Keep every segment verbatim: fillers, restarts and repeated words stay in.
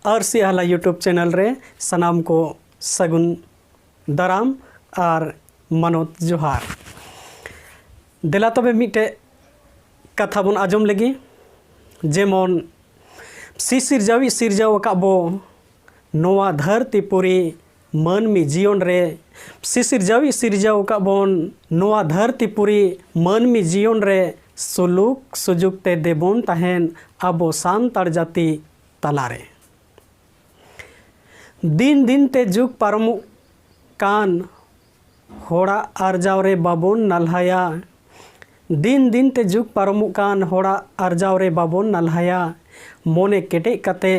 ᱟᱹᱨᱥᱤ ᱟᱦᱞᱟ YouTube channel ᱨᱮ ᱥᱟᱱᱟᱢ ᱠᱚ ᱥᱟᱹᱜᱩᱱ ᱫᱟᱨᱟᱢ ᱟᱨ ᱢᱟᱱᱚᱛ ᱡᱚᱦᱟᱨ᱾ ᱫᱮᱞᱟ ᱛᱚᱵᱮ ᱢᱤᱫᱴᱮᱡ ᱠᱟᱛᱷᱟ ᱵᱚᱱ ᱟᱸᱡᱚᱢ ᱞᱮᱜᱮ, ᱡᱮᱢᱚᱱ ᱥᱤᱥᱤᱨᱡᱟᱹᱣᱤᱡ ᱥᱤᱨᱡᱟᱹᱣ ᱟᱠᱟᱫ ᱵᱚ ᱱᱚᱣᱟ ᱫᱷᱟᱹᱨᱛᱤ ᱯᱩᱨᱤ ᱢᱟᱹᱱᱢᱤ ᱡᱤᱭᱚᱱ ᱨᱮ, ᱥᱤᱥᱤᱨᱡᱟᱹᱣᱤᱡ ᱥᱤᱨᱡᱟᱹᱣ ᱟᱠᱟᱫ ᱵᱚᱱ ᱱᱚᱣᱟ ᱫᱷᱟᱹᱨᱛᱤ ᱯᱩᱨᱤ ᱢᱟᱹᱱᱢᱤ ᱡᱤᱭᱚᱱ ᱨᱮ ᱥᱩᱞᱩᱠ ᱥᱩᱡᱩᱜ ᱛᱮ ᱫᱮᱵᱚᱱ ᱛᱟᱦᱮᱱ ᱟᱵᱚ ᱥᱟᱱᱛᱟᱲ ᱡᱟᱹᱛᱤ ᱛᱟᱞᱟᱨᱮ᱾ ᱫᱤᱱ ᱫᱤᱱ ᱛᱮ ᱡᱩᱜᱽ ᱯᱟᱨᱚᱢᱚᱜ ᱠᱟᱱ ᱦᱚᱲᱟᱜ ᱟᱨᱡᱟᱣ ᱨᱮ ᱵᱟᱵᱚᱱ ᱱᱟᱞᱦᱟᱭᱟ᱾ ᱫᱤᱱ ᱫᱤᱱ ᱛᱮ ᱡᱩᱜᱽ ᱯᱟᱨᱚᱢᱚᱜ ᱠᱟᱱ ᱦᱚᱲᱟᱜ ᱟᱨᱡᱟᱣ ᱨᱮ ᱵᱟᱵᱚᱱ ᱱᱟᱞᱦᱟᱭᱟ᱾ ᱢᱚᱱᱮ ᱠᱮᱴᱮᱡ ᱠᱟᱛᱮ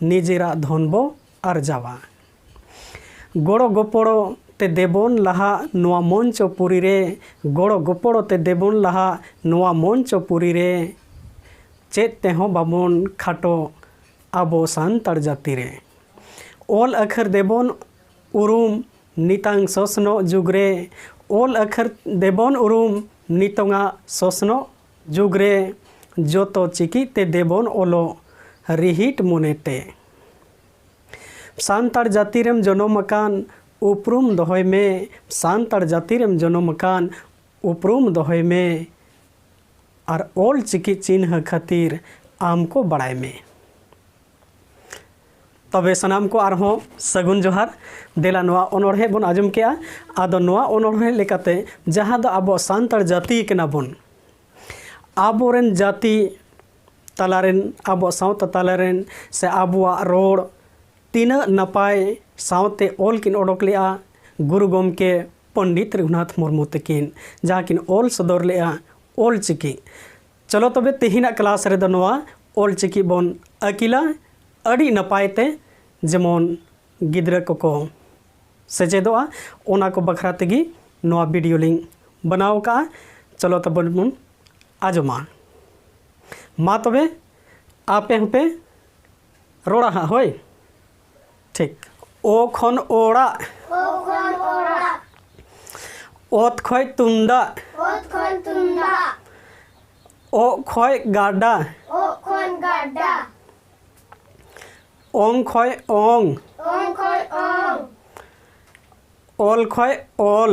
ᱱᱤᱡᱮᱨᱟᱜ ᱫᱷᱚᱱ ᱵᱚ ᱟᱨᱡᱟᱣᱟ᱾ ᱜᱚᱲᱚ ᱜᱚᱯᱚᱲᱚ ᱛᱮ ᱫᱮᱵᱚᱱ ᱞᱟᱦᱟᱜ ᱱᱚᱣᱟ ᱢᱚᱧᱪᱚ ᱯᱩᱨᱤ ᱨᱮ, ᱜᱚᱲᱚ ᱜᱚᱯᱚᱲᱚ ᱛᱮ ᱫᱮᱵᱚᱱ ᱞᱟᱦᱟᱜ ᱱᱚᱣᱟ ᱢᱚᱧᱪᱚ ᱯᱩᱨᱤ ᱨᱮ᱾ ᱪᱮᱫ ᱛᱮᱦᱚᱸ ᱵᱟᱵᱚᱱ ᱠᱷᱟᱴᱚ ᱟᱵᱚ ᱥᱟᱱᱛᱟᱲ ᱡᱟᱹᱛᱤ ᱨᱮ᱾ ᱚᱞ ᱟᱹᱠᱷᱟᱹᱨ ᱫᱮᱵᱚᱱ ᱩᱨᱩᱢ ᱱᱤᱛᱟᱝ ᱥᱚᱥᱱᱚᱜ ᱡᱩᱜᱽ ᱨᱮ, ᱚᱞ ᱟᱹᱠᱷᱟᱹᱨ ᱫᱮᱵᱚᱱ ᱩᱨᱩᱢ ᱱᱤᱛᱚᱝᱟᱜ ᱥᱚᱥᱱᱚᱜ ᱡᱩᱜᱽ ᱨᱮ᱾ ᱡᱚᱛᱚ ᱪᱤᱠᱤ ᱛᱮ ᱫᱮᱵᱚᱱ ᱚᱞᱚᱜ ᱨᱤᱦᱤᱴ ᱢᱚᱱᱮ ᱛᱮ᱾ ᱥᱟᱱᱛᱟᱲ ᱡᱟᱹᱛᱤ ᱨᱮᱢ ᱡᱚᱱᱚᱢ ᱟᱠᱟᱱ ᱩᱯᱨᱩᱢ ᱫᱚᱦᱚᱭ ᱢᱮ, ᱥᱟᱱᱛᱟᱲ ᱡᱟᱹᱛᱤ ᱨᱮᱢ ᱡᱚᱱᱚᱢ ᱟᱠᱟᱱ ᱩᱯᱨᱩᱢ ᱫᱚᱦᱚᱭ ᱢᱮ, ᱟᱨ ᱚᱞ ᱪᱤᱠᱤ ᱪᱤᱱᱦᱟᱹ ᱠᱷᱟᱹᱛᱤᱨ ᱟᱢ ᱠᱚ ᱵᱟᱲᱟᱭ ᱢᱮ᱾ ᱛᱚᱵᱮ ᱥᱟᱱᱟᱢ ᱠᱚ ᱟᱨᱦᱚᱸ ᱥᱟᱹᱜᱩᱱ ᱡᱚᱦᱟᱨ᱾ ᱫᱮᱞᱟ ᱱᱚᱣᱟ ᱚᱱᱚᱬᱦᱮ ᱵᱚᱱ ᱟᱸᱡᱚᱢ ᱠᱮᱜᱼᱟ᱾ ᱟᱫᱚ ᱱᱚᱣᱟ ᱚᱱᱚᱬᱦᱮ ᱞᱮᱠᱟᱛᱮ ᱡᱟᱦᱟᱸ ᱫᱚ ᱟᱵᱚ ᱥᱟᱱᱛᱟᱲ ᱡᱟᱹᱛᱤ ᱠᱟᱱᱟ ᱵᱚᱱ, ᱟᱵᱚᱨᱮᱱ ᱡᱟᱹᱛᱤ ᱛᱟᱞᱟᱨᱮᱱ, ᱟᱵᱚ ᱥᱟᱶᱛᱟ ᱛᱟᱞᱟᱨᱮᱱ ᱥᱮ ᱟᱵᱚᱣᱟᱜ ᱨᱚᱲ ᱛᱤᱱᱟᱹᱜ ᱱᱟᱯᱟᱭ ᱥᱟᱶᱛᱮ ᱚᱞ ᱠᱤᱱ ᱚᱰᱚᱠ ᱞᱮᱜᱼᱟ ᱜᱩᱨᱩ ᱜᱚᱢᱠᱮ ᱯᱚᱱᱰᱤᱛ ᱨᱚᱜᱷᱩᱱᱟᱛᱷ ᱢᱩᱨᱢᱩ ᱛᱟᱹᱠᱤᱱ, ᱡᱟᱦᱟᱸ ᱠᱤᱱ ᱚᱞ ᱥᱚᱫᱚᱨ ᱞᱮᱜᱼᱟ ᱚᱞ ᱪᱤᱠᱤ᱾ ᱪᱚᱞᱚ ᱛᱚᱵᱮ ᱛᱮᱦᱮᱧᱟᱜ ᱠᱞᱟᱥ ᱨᱮᱫᱚ ᱱᱚᱣᱟ ᱚᱞ ᱪᱤᱠᱤ ᱵᱚᱱ ᱟᱹᱠᱤᱞᱟ, ᱟᱹᱰᱤ ᱱᱟᱯᱟᱭ ᱛᱮ ᱡᱮᱢᱚᱱ ᱜᱤᱫᱽᱨᱟᱹ ᱠᱚᱠᱚ ᱥᱮᱪᱮᱫᱚᱜᱼᱟ, ᱚᱱᱟ ᱠᱚ ᱵᱟᱠᱷᱨᱟ ᱛᱮᱜᱮ ᱱᱚᱣᱟ ᱵᱷᱤᱰᱤᱭᱳ ᱞᱤᱧ ᱵᱮᱱᱟᱣ ᱟᱠᱟᱫᱼᱟ᱾ ᱪᱚᱞᱚ ᱛᱚᱵᱮ ᱵᱚᱱ ᱟᱸᱡᱚᱢᱟ᱾ ᱢᱟ ᱛᱚᱵᱮ ᱟᱯᱮ ᱦᱚᱸᱯᱮ ᱨᱚᱲᱟ ᱦᱟᱸᱜ, ᱦᱳᱭ? ᱴᱷᱤᱠ᱾ ᱚ ᱠᱷᱚᱱ ᱚᱲᱟᱜ᱾ ᱚ ᱠᱷᱚᱱ ᱚᱲᱟᱜ᱾ ᱚᱛ ᱠᱷᱚᱡ ᱛᱩᱢᱫᱟᱜ᱾ ᱚᱛ ᱠᱷᱚᱱ ᱛᱩᱢᱫᱟᱜ᱾ ᱚᱜ ᱠᱷᱚᱡ ᱜᱟᱰᱟ᱾ ᱚᱜ ᱠᱷᱚᱱ ᱜᱟᱰᱟ᱾ ᱚᱝ ᱠᱷᱚᱡ ᱚᱝ᱾ ᱚᱝ ᱠᱷᱚᱡ ᱚᱝ᱾ ᱚᱞ ᱠᱷᱚᱡ ᱚᱞ᱾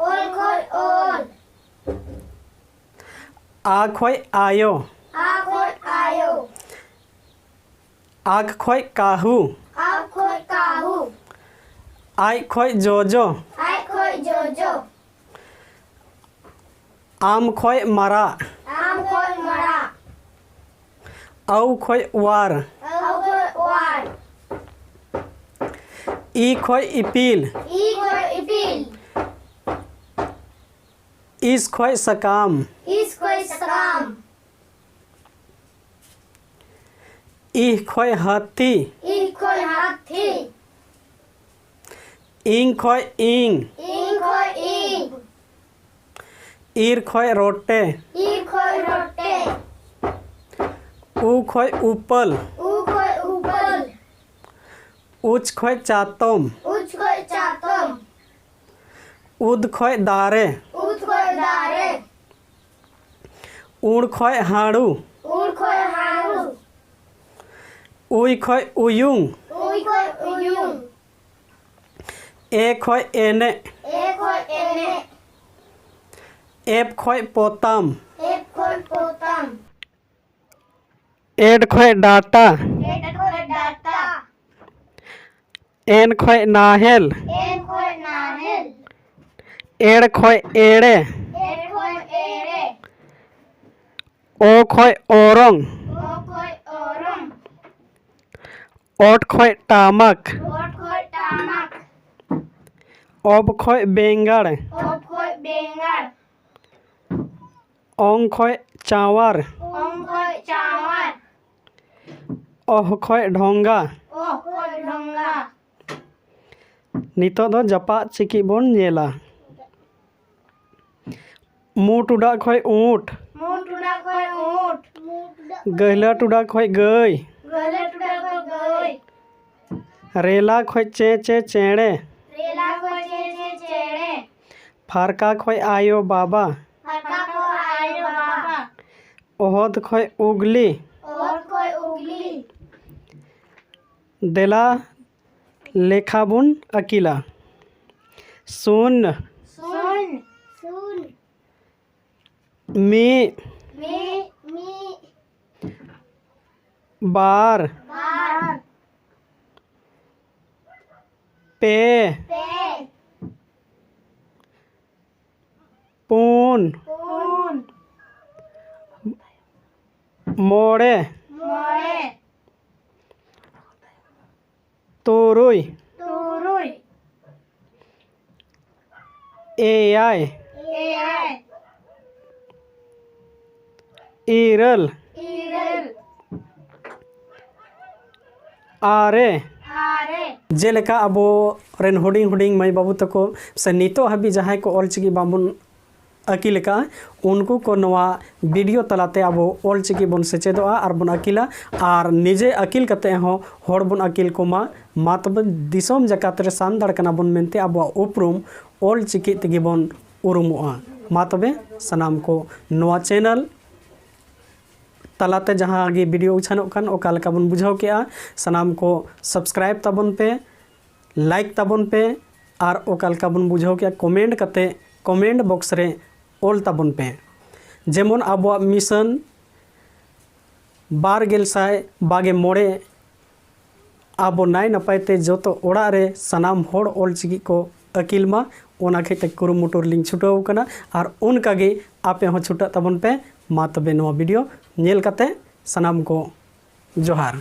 ᱚᱞ ᱠᱷᱚᱡ ᱚᱞ᱾ ᱟ ᱠᱷᱚᱡ ᱟᱭᱳ᱾ ᱟ ᱠᱷᱚᱡ ᱟᱭᱳ᱾ ᱟᱠ ᱠᱷᱚᱡ ᱠᱟᱹᱦᱩ᱾ ᱟᱠ ᱠᱷᱚᱡ ᱠᱟᱹᱦᱩ᱾ ᱟᱡ ᱠᱷᱚᱡ ᱡᱚᱡᱚ᱾ ᱟᱡ ᱠᱷᱚᱡ ᱡᱚᱡᱚ᱾ ᱟᱢ ᱠᱷᱚᱡ ᱢᱟᱨᱟᱜ᱾ ᱟᱢ ᱠᱷᱚᱡ ᱢᱟᱨᱟᱜ᱾ ᱟᱹᱣ ᱠᱷᱚᱡ ᱣᱟᱨ᱾ ᱟᱹᱣ ᱠᱷᱚᱡ ᱣᱟᱨ᱾ ᱤ ᱠᱷᱚᱡ ᱤᱯᱤᱞ᱾ ᱤ ᱠᱷᱚᱡ ᱤᱯᱤᱞ᱾ ᱤᱥ ᱠᱷᱚᱡ ᱥᱟᱠᱟᱢ᱾ ᱤᱥ ᱠᱷᱚᱡ ᱥᱟᱠᱟᱢ᱾ ᱤᱦ ᱠᱷᱚᱡ ᱦᱟᱹᱛᱤ᱾ ᱤᱦ ᱠᱷᱚᱡ ᱦᱟᱹᱛᱤ᱾ ᱤᱝ ᱠᱷᱚᱡ ᱤᱝ᱾ ᱤᱝ ᱠᱷᱚᱡ ᱤᱝ᱾ ᱤᱨ ᱠᱷᱚᱡ ᱨᱚᱴᱮ᱾ ᱤᱨ ᱠᱷᱚᱡ ᱨᱚᱴᱮ᱾ ᱩ ᱠᱷᱚᱡ ᱩᱯᱟᱹᱞ᱾ ᱩ ᱠᱷᱚᱡ ᱩᱯᱟᱹᱞ᱾ ᱩᱪ ᱠᱷᱚᱡ ᱪᱟᱛᱚᱢ᱾ ᱩᱪ ᱠᱷᱚᱡ ᱪᱟᱛᱚᱢ᱾ ᱩᱫ ᱠᱷᱚᱡ ᱫᱟᱨᱮ᱾ ᱩᱫ ᱠᱷᱚᱡ ᱫᱟᱨᱮ᱾ ᱩᱲ ᱠᱷᱚᱡ ᱦᱟᱹᱲᱩ᱾ ᱩᱲ ᱠᱷᱚᱡ ᱦᱟᱹᱲᱩ᱾ ᱩᱭ ᱠᱷᱚᱡ ᱩᱭᱩᱝ᱾ ᱩᱭ ᱠᱷᱚᱡ ᱩᱭᱩᱝ᱾ ᱮ ᱠᱷᱚᱡ ᱮᱱᱮᱡ᱾ ᱮ ᱠᱷᱚᱡ ᱮᱱᱮᱡ᱾ ᱮᱯ ᱠᱷᱚᱡ ᱯᱚᱛᱟᱢ᱾ ᱮᱯ ᱠᱷᱚᱡ ᱯᱚᱛᱟᱢ᱾ ᱮᱰ ᱠᱷᱚᱡ ᱰᱟᱴᱟ᱾ ᱮᱰ ᱠᱷᱚᱡ ᱰᱟᱴᱟ᱾ ᱮᱱ ᱠᱷᱚᱡ ᱱᱟᱦᱮᱞ᱾ ᱮᱱ ᱠᱷᱚᱡ ᱱᱟᱦᱮᱞ᱾ ᱮᱲ ᱠᱷᱚᱡ ᱮᱲᱮ᱾ ᱮᱲ ᱠᱷᱚᱡ ᱮᱲᱮ᱾ ᱚ ᱠᱷᱚᱡ ᱚᱨᱚᱝ᱾ ᱚ ᱠᱷᱚᱡ ᱚᱨᱚᱝ᱾ ᱚᱴ ᱠᱷᱚᱡ ᱴᱟᱢᱟᱠ᱾ ᱚᱴ ᱠᱷᱚᱡ ᱴᱟᱢᱟᱠ᱾ ᱚᱵ ᱠᱷᱚᱡ ᱵᱮᱸᱜᱟᱲ᱾ ᱚᱵ ᱠᱷᱚᱡ ᱵᱮᱸᱜᱟᱲ᱾ ᱚᱝ ᱠᱷᱚᱡ ᱪᱟᱣᱟᱨ᱾ ᱚᱝ ᱠᱷᱚᱡ ᱪᱟᱣᱟᱨ᱾ ᱚᱦ ᱠᱷᱚᱡ ᱰᱷᱚᱸᱜᱟ᱾ ᱚᱦ ᱠᱷᱚᱡ ᱰᱷᱚᱸᱜᱟ᱾ ᱱᱤᱛᱚᱜ ᱫᱚ ᱡᱟᱯᱟᱜ ᱪᱤᱠᱤ ᱵᱚᱱ ᱧᱮᱞᱟ᱾ ᱢᱩ ᱴᱩᱰᱟᱜ ᱠᱷᱚᱡ ᱩᱸᱴ᱾ ᱢᱩ ᱴᱩᱰᱟᱜ ᱠᱷᱚᱡ ᱩᱸᱴ᱾ ᱜᱟᱹᱦᱞᱟᱹ ᱴᱩᱰᱟᱜ ᱠᱷᱚᱡ ᱜᱟᱹᱭ᱾ ᱜᱟᱹᱦᱞᱟᱹ ᱴᱩᱰᱟᱜ ᱠᱷᱚᱡ ᱜᱟᱹᱭ᱾ ᱨᱮᱞᱟ ᱠᱷᱚᱡ ᱪᱮᱸ ᱪᱮᱸ ᱪᱮᱬᱮ᱾ ᱨᱮᱞᱟ ᱠᱷᱚᱡ ᱪᱮᱸ ᱪᱮᱸ ᱪᱮᱬᱮ᱾ ᱯᱷᱟᱨᱠᱟ ᱠᱷᱚᱡ ᱟᱭᱳ ᱵᱟᱵᱟ᱾ ᱯᱷᱟᱨᱠᱟ ᱠᱷᱚᱡ ᱟᱭᱳ ᱵᱟᱵᱟ᱾ ᱚᱦᱚᱫ ᱠᱷᱚᱡ ᱩᱜᱽᱞᱤ᱾ ᱚᱦᱚᱫ ᱠᱷᱚᱡ ᱩᱜᱽᱞᱤ᱾ ᱫᱮᱞᱟ ᱞᱮᱠᱷᱟ ᱵᱚᱱ ᱟᱹᱠᱤᱞᱟ᱾ ᱥᱩᱱ, ᱥᱩᱱ, ᱥᱩᱱ, ᱢᱤᱫ, ᱢᱤᱫ, ᱢᱤᱫ, ᱵᱟᱨ, ᱵᱟᱨ, ᱯᱮ, ᱯᱮ, ᱯᱩᱱ, ᱯᱩᱱ, ᱢᱚᱬᱮ, ᱢᱚᱬᱮ, ᱛᱩᱨᱩᱭ, ᱛᱩᱨᱩᱭ, ᱮᱭᱟᱭ, ᱮᱭᱟᱭ, ᱤᱨᱟᱹᱞ, ᱤᱨᱟᱹᱞ, ᱟᱨᱮ᱾ ᱟᱨᱮ᱾ ᱡᱮᱞᱮᱠᱟ ᱟᱵᱚ ᱨᱮᱱ ᱦᱩᱰᱤᱧ ᱦᱩᱰᱤᱧ ᱢᱟᱹᱭ ᱵᱟᱹᱵᱩ ᱛᱟᱠᱚ ᱥᱮ ᱱᱤᱛᱚᱜ ᱦᱟᱹᱵᱤᱡ ᱡᱟᱦᱟᱸᱭ ᱠᱚ ᱚᱞᱪᱤᱠᱤ ᱵᱟᱵᱚᱱ ᱟᱹᱠᱤᱞ ᱟᱠᱟᱫᱼᱟ, ᱩᱱᱠᱩ ᱠᱚ ᱱᱚᱣᱟ ᱵᱷᱤᱰᱤᱭᱳ ᱛᱟᱞᱟᱛᱮ ᱟᱵᱚ ᱚᱞᱪᱤᱠᱤ ᱵᱚᱱ ᱥᱮᱪᱮᱫᱚᱜᱼᱟ ᱟᱨ ᱵᱚᱱ ᱟᱹᱠᱤᱞᱟ᱾ ᱟᱨ ᱱᱤᱡᱮ ᱟᱹᱠᱤᱞ ᱠᱟᱛᱮ ᱦᱚᱸ ᱦᱚᱲ ᱵᱚᱱ ᱟᱹᱠᱤᱞ ᱠᱚᱢᱟ᱾ ᱢᱟ ᱛᱚᱵᱮ, ᱫᱤᱥᱚᱢ ᱡᱟᱠᱟᱛ ᱨᱮ ᱥᱟᱱᱛᱟᱲ ᱠᱟᱱᱟ ᱵᱚᱱ ᱢᱮᱱᱛᱮ ᱟᱵᱚᱣᱟᱜ ᱩᱯᱨᱩᱢ ᱚᱞᱪᱤᱠᱤ ᱛᱮᱜᱮ ᱵᱚᱱ ᱩᱨᱩᱢᱚᱜᱼᱟ᱾ ᱢᱟ ᱛᱚᱵᱮ, ᱥᱟᱱᱟᱢ ᱠᱚ ᱱᱚᱣᱟ ᱪᱮᱱᱮᱞ ᱛᱟᱞᱟᱛᱮ ᱡᱟᱦᱟᱸ ᱜᱮ ᱵᱷᱤᱰᱤᱭᱳ ᱩᱪᱷᱟᱱᱚᱜ ᱠᱟᱱ, ᱚᱠᱟ ᱞᱮᱠᱟ ᱵᱚᱱ ᱵᱩᱡᱷᱟᱹᱣ ᱠᱮᱜᱼᱟ, ᱥᱟᱱᱟᱢ ᱠᱚ ᱥᱟᱵᱥᱠᱨᱟᱭᱤᱵ ᱛᱟᱵᱚᱱ ᱯᱮ, ᱞᱟᱭᱤᱠ ᱛᱟᱵᱚᱱ ᱯᱮ, ᱟᱨ ᱚᱠᱟ ᱞᱮᱠᱟ ᱵᱚᱱ ᱵᱩᱡᱷᱟᱹᱣ ᱠᱮᱜᱼᱟ, ᱠᱚᱢᱮᱱᱴ ᱠᱟᱛᱮ ᱠᱚᱢᱮᱱᱴ ᱵᱚᱠᱥ ᱨᱮ ᱚᱞ ᱛᱟᱵᱚᱱ ᱯᱮ᱾ ᱡᱮᱢᱚᱱ ᱟᱵᱚᱣᱟᱜ ᱢᱤᱥᱚᱱ ᱵᱟᱨ ᱜᱮᱞ ᱥᱟᱭ ᱵᱟᱜᱮ ᱢᱚᱬᱮ ᱟᱵᱚ ᱱᱟᱭ ᱱᱟᱯᱟᱭ ᱛᱮ ᱡᱚᱛᱚ ᱚᱲᱟᱜ ᱨᱮ ᱥᱟᱱᱟᱢ ᱦᱚᱲ ᱚᱞᱪᱤᱠᱤ ᱠᱚ ᱟᱹᱠᱤᱞ ᱢᱟ, ᱚᱱᱟ ᱠᱷᱟᱹᱛᱤᱨ ᱛᱮ ᱠᱩᱨᱩᱢᱩᱴᱩ ᱨᱮᱞᱤᱧ ᱪᱷᱩᱴᱟᱹᱣ ᱠᱟᱱᱟ᱾ ᱟᱨ ᱚᱱᱠᱟ ᱜᱮ ᱟᱯᱮ ᱦᱚᱸ ᱪᱷᱩᱴᱟᱹᱜ ᱛᱟᱵᱚᱱ ᱯᱮ᱾ ᱢᱟ ᱛᱚᱵᱮ, ᱱᱚᱣᱟ ᱵᱷᱤᱰᱤᱭᱳ ᱧᱮᱞ ᱠᱟᱛᱮ ᱥᱟᱱᱟᱢ ᱠᱚ ᱡᱚᱦᱟᱨ᱾